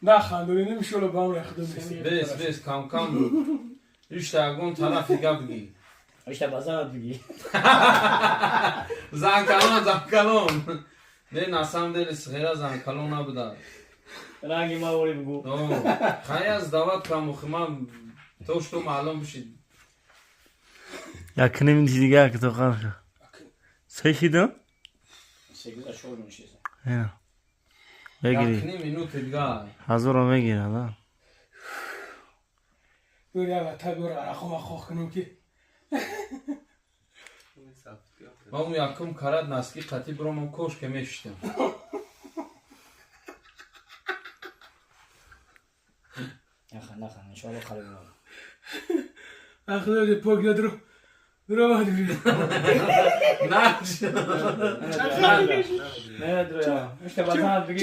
На хандонӣ намешола ба ҳам рехта меси. Бес, бес, кам кам буд. Ишта ягон тарафи гап бигӣ. Ишта ба занат бигӣ. Занкалон, занкалон. Не, на самом деле сғера занкалон набуда. Ранги ма ори бигӯ. Хай аз дават кам ман то что маълум бишид. Як ним дига як тоқан. Се шида? Сегиза шор мешиса. Мегири. Як ним минути дига. Ҳазорро мегирад, а? Бир як та бир арақо хох кунем ки. Ман якум карат носки қатӣ биромам кошке мешиштам. Нахан, нахан, иншоалло қариб меоям. Ахлоди пок ядро. Дро дро. На. Не, дро. Ишта ба занат бигӣ.